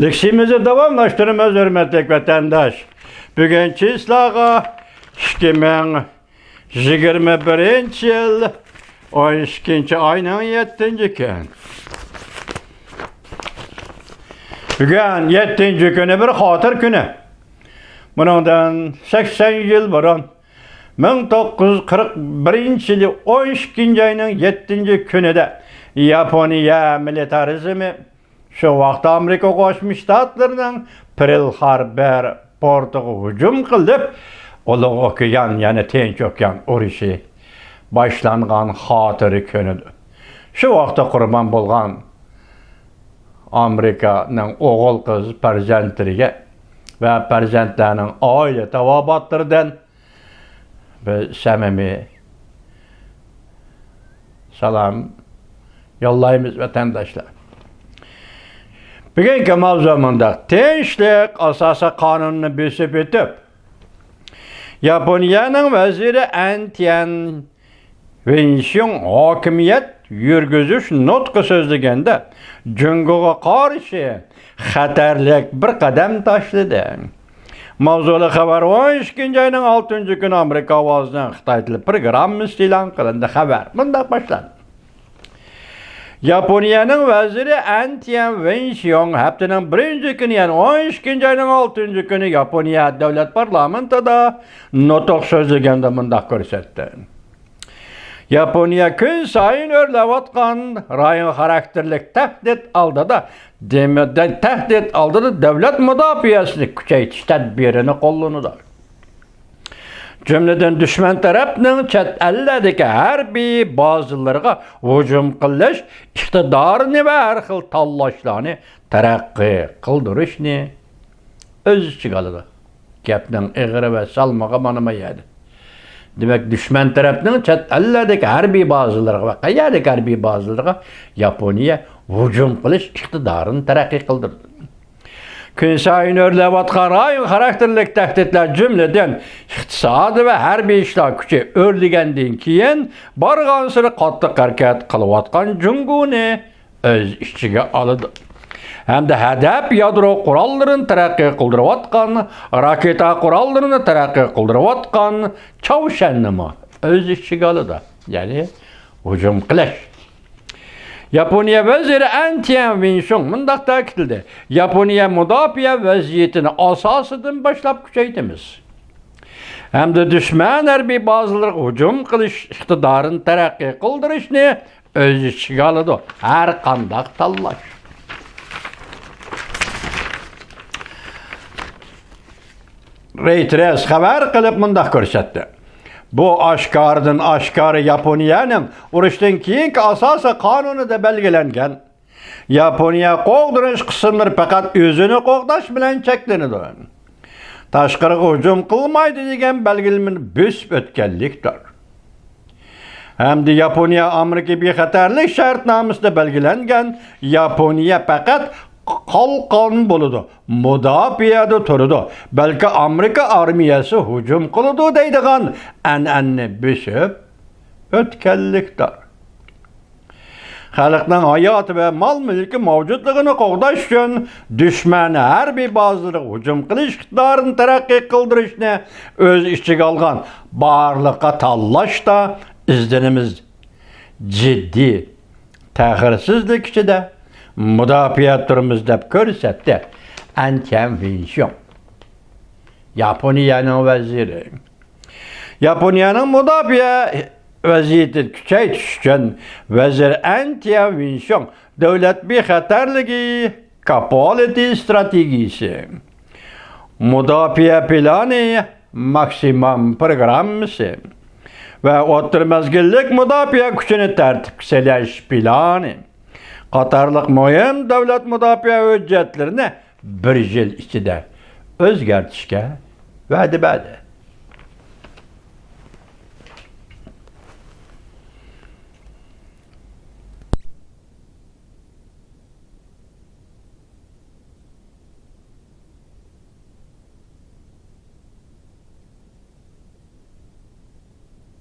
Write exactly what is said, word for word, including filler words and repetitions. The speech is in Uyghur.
لېكسىيىمىزنى داۋاملاشتۇرىمىز، ھۆرمەتلىك ۋەتەنداش. بۈگۈن چىسلاغا ئىككى مىڭ يىگىرمە بىرىنچى يىل ئون ئىككىنچى ئاينىڭ يەتتىنچى كۈن. بۈگۈن يەتتىنچى كۈنى بىر خاتىرە كۈنى. بۇنىڭدىن سەكسەن يىل بۇرۇن، مىڭ توققۇز يۈز قىرىق بىرىنچى يىلى ئون ئىككىنچى ئاينىڭ يەتتىنچى كۈنىدە ياپونىيە مىلىتارىزمى، شۇ ۋاقىتتا ئامېرىكا قوشما شتاتلىرىنىڭ پېرل خاربور پورتىغا ھۇجۇم قىلىپ، ئۇلۇغ ئوكيان، يەنى تىنچ ئوكيان ئۇرۇشى باشلانغان خاتىرە كۈنىدۇر. شۇ ۋاقىتتا قۇربان بولغان ئامېرىكانىڭ ئوغۇل-قىز پەرزەنتلىرىگە ۋە پەرزەنتلەرنىڭ ئائىلە تاۋابىئاتلىرىدىن بىز سەمىمىي سالام يوللايمىز، ۋەتەنداشلار. بۈگۈنكى ماۋزۇ مۇنداق: تىنچلىق ئاساسىي قانۇنىنى بۆسۈپ ئۆتۈپ، ياپونىيەنىڭ ۋەزىرى ئەن تيەن ۋېنشيۇڭ ھاكىمىيەت يۈرگۈزۈش نۇتقى سۆزلىگەندە، جۇڭگوغا قارشى خەتەرلىك بىر قەدەم تاشلىدى. ماۋزۇلۇق خەۋەر ئون ئىككىنچى ئاينىڭ ئالتىنچى كۈنى ئامېرىكا ئاۋازىنىڭ خىتاي تىلى پروگراممىسىدا ئېلان قىلىندى. خەۋەر مۇنداق باشلاندى. ياپونىيەنىڭ ۋەزىرى ئەن تيەن ۋېنشيۇڭ ھەپتىنىڭ بىرىنچى كۈنى، يەنى ئون ئىككىنچى ئاينىڭ ئالتىنچى كۈنى ياپونىيە دۆلەت پارلامېنتىدا نۇتۇق سۆزلىگەندە مۇنداق كۆرسەتتى. ياپونىيە كۈنسايىن ئۆرلەۋاتقان رايون خاراكتېرلىك تەھدىت ئالدىدا، دېمە-، تەھدىت ئالدىدا دۆلەت مۇداپىئەسىنى كۈچەيتىش تەدبىرىنى قوللىنىدۇ. جۈملىدىن دۈشمەن تەرەپنىڭ چەت ئەللەردىكى ھەربىي بازىلىرىغا ھۇجۇم قىلىش ئىقتىدارىنى ۋە ھەر خىل تاللاشلارنى تەرەققىي قىلدۇرۇشنى ئۆز ئىچىگە ئالىدۇ. گەپنىڭ ئېغىرى ۋە سالمىقى مانا بۇ يەردە. دېمەك، دۈشمەن تەرەپنىڭ چەت ئەللەردىكى ھەربىي بازىلىرىغا ۋە قەيەردىكى ھەربىي بازىلىرىغا ياپونىيە ھۇجۇم قىلىش ئىقتىدارىنى تەرەققىي قىلدۇردى. كۈنسايىن ئۆرلەۋاتقان رايون خاراكتېرلىك تەھدىتلەر، جۈملىدىن ئىقتىسادىي ۋە ھەربىي ئىشلار كۈچى ئۆرلىگەندىن كېيىن، بارغانسېرى قاتتىق ھەرىكەت قىلىۋاتقان جۇڭگونى ئۆز ئىچىگە ئالىدۇ ھەمدە ھەدەپ يادرو قوراللىرىنى تەرەققىي قىلدۇرۇۋاتقان، راكېتا قوراللىرىنى تەرەققىي قىلدۇرۇۋاتقان چاۋشيەننىمۇ ئۆز ئىچىگە ئالىدۇ. يەنى ھۇجۇم قىلىش. ياپونىيە ۋەزىرى ئەن تيەن ۋېنشيۇڭ مۇنداق تەكىتلىدى: ياپونىيە مۇداپىئە ۋەزىيىتىنى ئاساسىدىن باشلاپ كۈچەيتىمىز ھەمدە دۈشمەن ھەربىي بازىلىرىغا ھۇجۇم قىلىش ئىقتىدارىنى تەرەققىي قىلدۇرۇشنى ئۆز ئىچىگە ئالىدۇ ھەر قانداق تاللاش. رېيتېرس خەۋەر قىلىپ مۇنداق كۆرسەتتى: بۇ ئاشكارىدىن ئاشكارا ياپونىيەنىڭ ئۇرۇشتىن كېيىنكى ئاساسىي قانۇنىدا بەلگىلەنگەن ياپونىيە قوغدىنىش قىسىملىرى پەقەت ئۆزىنى قوغداش بىلەن چەكلىنىدۇ. تاشقىرىغا ھۇجۇم قىلمايدۇ دېگەن بەلگىلىمىنى بۆسۈپ ئۆتكەنلىكتۇر. ھەمدە ياپونىيە ئامېرىكا بىخەتەرلىك شەرتنامىسىدە بەلگىلەنگەن ياپونىيە پەقەت قالقان بولىدۇ، مۇداپىئەدە تۇرىدۇ، بەلكى ئامېرىكا ئارمىيەسى ھۇجۇم قىلىدۇ دەيدىغان ئەنئەنىنى بۆسۈپ ئۆتكەنلىكتۇر. خەلقنىڭ ھاياتى ۋە مال-مۈلكى مەۋجۇتلۇقىنى قوغداش ئۈچۈن دۈشمەن ھەربىي بازىلىرىغا ھۇجۇم قىلىش ئىقتىدارىنى تەرەققىي قىلدۇرۇشنى ئۆز ئىچىگە ئالغان بارلىققا تاللاشتا ئىزدىنىمىز، جىددىي تەخىرسىزلىك ئىچىدە مۇداپىئە تۇرىمىز، دەپ كۆرسەتتى ئەن تيەن ۋېنشيۇڭ، ياپونىيەنىڭ ۋەزىرى. ياپونىيەنىڭ مۇداپىئە ۋەزىيىتىنى كۈچەيتىش ئۈچۈن ۋەزىر ئەن تيەن ۋېنشيۇڭ دۆلەت بىخەتەرلىكى كاپالىتى ئىستراتېگىيىسى، مۇداپىئە پىلانى، ماكسىموم پروگراممىسى ۋە ئوتتۇرا مەزگىللىك مۇداپىئە كۈچىنى تەرتىپكە سېلىش پىلانى قاتارلىق مۇھىم دۆلەت مۇداپىئە ھۆججەتلىرىنى بىر يىل ئىچىدە ئۆزگەرتىشكە ۋەدە بەردى.